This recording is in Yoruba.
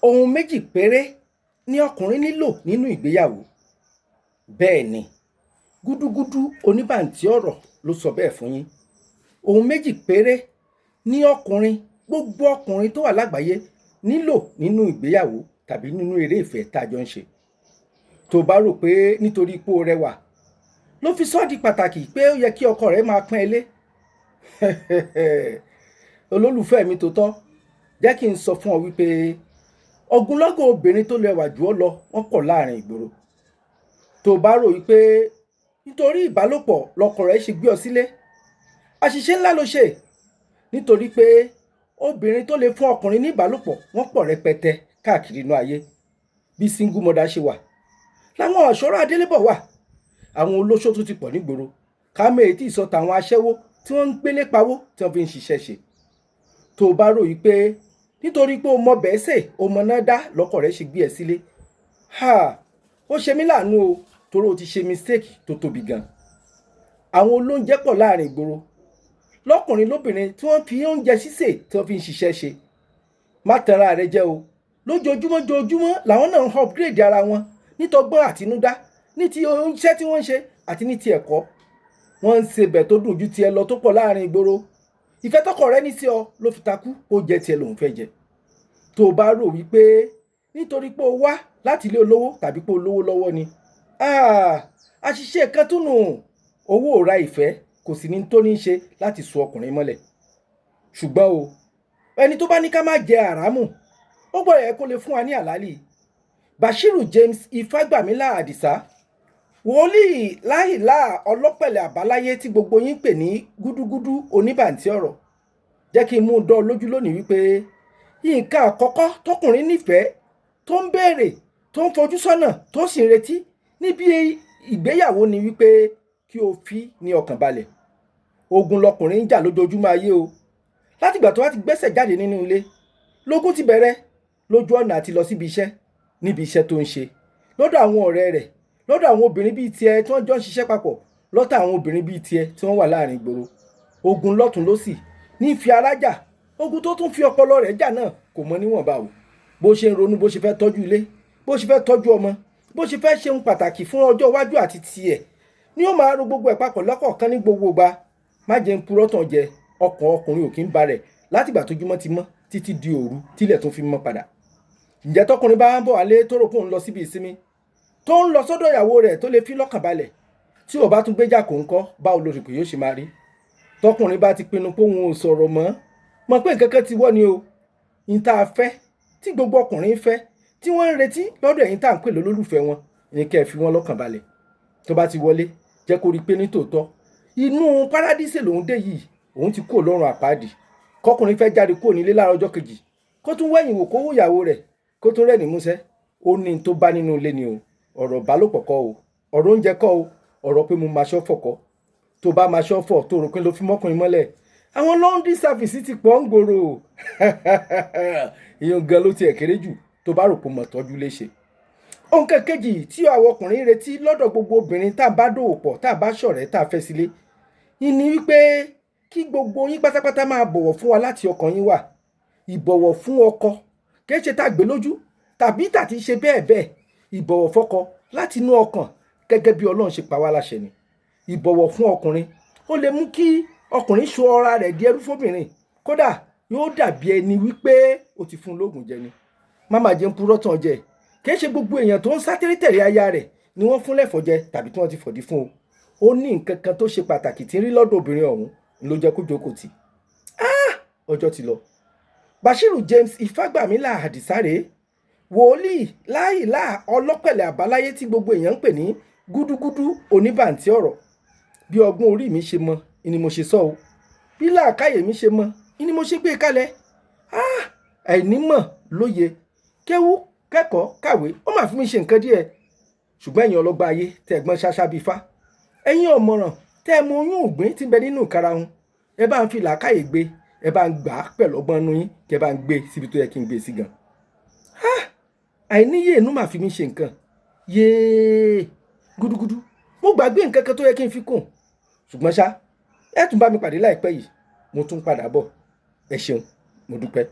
Ohun méjì péré ni ọkùnrin nílò nínú ìgbéyàwó. Bẹ́ẹ̀ ni, gúdúgúdú oníbàǹtí ọ̀rọ̀ ló sọ bẹ́ẹ̀ fún yín. Ohun méjì péré ni ọkùnrin, gbogbo ọkùnrin tó wà lágbàáyé nílò nínú ìgbéyàwó tàbí nínú eré ìfẹ́ tá a jọ ń ṣe. Tó bá rò pé nítorí pé o rẹwà ló fi sọ́ di pàtàkì pé ó yẹ kí ọkọ rẹ máa pọ́n ẹ lé. Olólùfẹ́ mi tòótọ́, jẹ́ kí n sọ fún ọ wípé ogunlọ́gọ̀ obìnrin tó lẹwà jù ọ́ lọ wọ́n pọ̀ láàrin ìgboro. Tó bá rò wípé nítorí ìbálòpọ̀ lọkọ rẹ ṣe gbé ọ sílé, àṣìṣe ńlá ló ṣe, nítorí pé obìnrin tó lè fún ọkùnrin ní ìbálòpọ̀ wọ́n pọ̀ rẹpẹtẹ káàkiri inú ayé. Bí single mother ṣe wà láwọn ọ̀ṣọ́rọ̀ adélébọ̀ wà, àwọn olóṣó tún ti pọ̀ nígboro, ká mẹ́ẹ̀ tí ì sọ tàwọn aṣẹ́wó tí wọ́n ń gbélé pawó tí wọ́n fi ń ṣiṣẹ́ ṣe. Tó bá rò wípé nítorí pé o mọ bẹ́ẹ̀ sè o mọ náà dá lọ́kọ rẹ ṣe gbé ẹ sílé, ha, ó ṣe mí láàánú o, torí o ti ṣe mistake tó tóbi gan. Àwọn olóúnjẹ pọ̀ láàrin ìgboro, lọ́kùnrin lóbìnrin, tí wọ́n fi oúnjẹ sísè tí wọ́n fi ń ṣiṣẹ́ ṣe. Má tanra rẹ jẹ o, lójoojúmọ́ joojúmọ́ làwọn náà ń upgrade ara wọn nítọgbọ́n àtinúdá, ní ti iṣẹ́ tí wọ́n ń ṣe àti ní ti ẹ̀kọ́. Wọ́n ń ṣe bẹ̀ tó dùn ju tiẹ̀ lọ tó pọ̀ láàrin ìgboro. Ìfẹ́ tọkọ rẹ ní sí ọ ló fi takú, ó jẹ tiẹ̀ lòun fẹ́ jẹ. Tó o bá rò wípé nítorí pé o wá láti ilé olówó tàbí pé o lówó lọ́wọ́ ni, àṣìṣe kan tún nù. Owó ò ra ìfẹ́, kò sì ní tó ní ṣe láti so ọkùnrin mọ́lẹ̀. Ṣùgbọ́n o, ẹni tó bá ní ká má jẹ àràmù, ó gbọ́dọ̀ yẹ kó lè fún wa ní àlálì. Bashiru James Ifágbàmílà Àdìsá, wòlíì láìlá ọlọ́pẹ̀lẹ̀ àbáláyé tí gbogbo yín pè ní gúdúgúdú oníbàǹtí ọ̀rọ̀, jẹ́ kí n mú un dán lójú lónìí wípé nǹkan àkọ́kọ́ tọkùnrin nífẹ̀ẹ́ tó ń béèrè, tó ń fojú sọ́nà, tó sì ń retí níbi ìgbéyàwó ni wípé kí o fi ní ọkàn balẹ̀. Ogun lọkùnrin ń jà lójoojúmọ́ ayé o. Látìgbà tó wá ti gbẹ́sẹ̀ jáde nínú ilé lógún ti bẹ̀rẹ̀, lójú ọ̀nà àti lọ síbi iṣẹ́, níbi iṣẹ́ tó ń ṣe, lọ́dọ̀ àwọn ọ̀rẹ́ rẹ̀, lọ́dọ̀ àwọn obìnrin bíi tiẹ̀ tí wọ́n jọ ń ṣiṣẹ́ papọ̀, lọ́tọ̀ àwọn obìnrin bíi tiẹ̀ tí wọ́n wà láàrin ìgboro. Ogun lọ́tún lọ́sì ní fi ara jà, ogun tó tún fi ọpọlọ rẹ̀ jà náà kò mọ níwọ̀nba o. Bó ṣe ń ronú bó ṣe fẹ́ tọ́jú ilé, bó ṣe fẹ́ tọ́jú ọmọ, bó ṣe fẹ́ ṣeun pàtàkì fún ọjọ́ iwájú àti tiẹ̀ ni ó máa ro gbogbo ẹ̀ papọ̀ lọ́kọ̀ọ̀kan ní gbogbo ìgbà. Má jẹ́ ń purọ́ tàn jẹ, ọkàn ọkùnrin ò kí ń balẹ̀ látìgbà tójúmọ́ ti mọ́ títí di òru tílẹ̀ tó fi mọ́ padà. Ǹjẹ́ tọkùnrin bá ń bọ̀ wálé tó rò pé òun lọ síbi ìsinmi, tó ń lọ sọ́dọ̀ ìyàwó rẹ̀ tó lè fi lọ́kàn balẹ̀, tí ò bá tún gbéjà kò ń kọ́, báwo ló rò pé yóò ṣe máa rí? Tọkùnrin bá ti pinnu pé òun ò sọ̀rọ̀ mọ́, mọ̀ pé nǹkan kan ti wọ́ ni o. Ní tá a fẹ́, tí gbogbo ọkùnrin fẹ́, tí wọ́n ń retí lọ́dọ̀ ẹ̀yin tá à ń pè lólùfẹ́ wọn ní kẹ́ ẹ fi wọ́n lọ́kàn balẹ̀. Tó bá ti wọlé, jẹ́ kó rí i pé ní tòótọ́ inú paradíṣe lòun dé yìí, òun ti kúrò lọ́rùn àpáàdì. Kọkùnrin fẹ́ jáde kúrò nílé láàárọ̀ ọjọ́ kejì, kó tún wẹ̀yìn wò kó wò ìyàwó rẹ̀, kó tún rẹ́ni músẹ́, ó ní tó bá nínú ilé ni o. Ọ̀rọ̀ ìbálòpọ̀ kọ́ o, ọ̀rọ̀ oúnjẹ kọ́ o, ọ̀rọ̀ pé mo máa ṣọ́ fọ̀ kọ́. Tó bá máa ṣọ́ fọ̀ tó rò pé ló fi mọ́kùnrin mọ́lẹ̀, àwọn laundry service ti pọ̀ ń gbòòrò. Ìyẹn gan ló tiẹ̀ kéré jù tó bá rò pé mọ̀ tọ́jú léṣe. Ohun kejì tí àwọn ọkùnrin retí lọ́dọ̀ gbogbo obìnrin tá a bá dòwò pọ̀, tá a bá ṣọ̀rẹ́, tá a fẹ́ sílé, ìní wípé kí gbogbo yín pátápátá máa bọ̀wọ̀ fún wa láti ọkàn yín wà. Ìbọ̀wọ̀ fún ọkọ kì í ṣe tá a gbé lójú tàbí tàti ṣe bẹ́ẹ̀ bẹ́ẹ̀. Ìbọ̀wọ̀ fọ́kọ láti inú ọkàn gẹ́gẹ́ bí Ọlọ́run ṣe pa wá láṣẹ ni. Ìbọ̀wọ̀ fún ọkùnrin ó lè mú kí ọkùnrin sọ ara rẹ̀ di ẹrú fóbìnrin, kódà yóò dàbí ẹni wípé ó ti fún un lóògùn jẹ ni. Má má jẹun purọ́ tàn jẹ, kì í ṣe gbogbo èèyàn tó ń sá tẹ́lẹ̀tẹ̀lé aya rẹ̀ ni wọ́n fún lẹ́fọ̀ọ́ jẹ tàbí tí wọ́n ti fọ̀dí fún o. Ó ní nǹkan kan tó ṣe pàtàkì tí ń rí lọ́dọ̀ obìnrin ọ̀hún ló jẹ́ kó jókòó tì. Ọjọ́ ti lọ. Bashiru James Ifágbàmílà Àdìsá rèé, wòlíì láìlá ọlọ́pẹ̀lẹ̀ àbáláyé tí gbogbo èèyàn ń pè ní gúdúgúdú oníbàǹtí ọ̀rọ̀. Bí ọgbọ́n orí mi ṣe mọ ni mo ṣe sọ o, bí làákàyè mi ṣe mọ ni mo ṣe gbé e kalẹ̀. Àìnímọ̀ lóye, kéwú kẹ́kọ̀ọ́ kàwé, ó mà fi mí ṣe nǹkan díẹ̀. Ṣùgbọ́n ẹ̀yin ọlọ́gbọ́n ayé tẹ́ ẹ gbọ́n ṣáṣá bíi fá, ẹ̀yin ọ̀mọ̀ràn tẹ́ ẹ mọ oyún ògbín tí ń bẹ nínú ìkarahun, ẹ bá ń fi làákàyè gbé, ẹ bá ń gbà á pẹ̀lú ọgbọ́n inú yín, kẹ́ ẹ bá ń gbé síbi tó yẹ kí n gbé sí gan. Àìníyè inú mà fi mí ṣe nǹkan. Yéé, gúdúgúdú, mo gbàgbé nǹkan kan tó yẹ kí n fi kún. Ṣùgbọ́n ṣá, ẹ tún bá mi pàdé láìpẹ́ yìí, mo tún padà bọ̀. Ẹ ṣeun, mo dúpẹ́.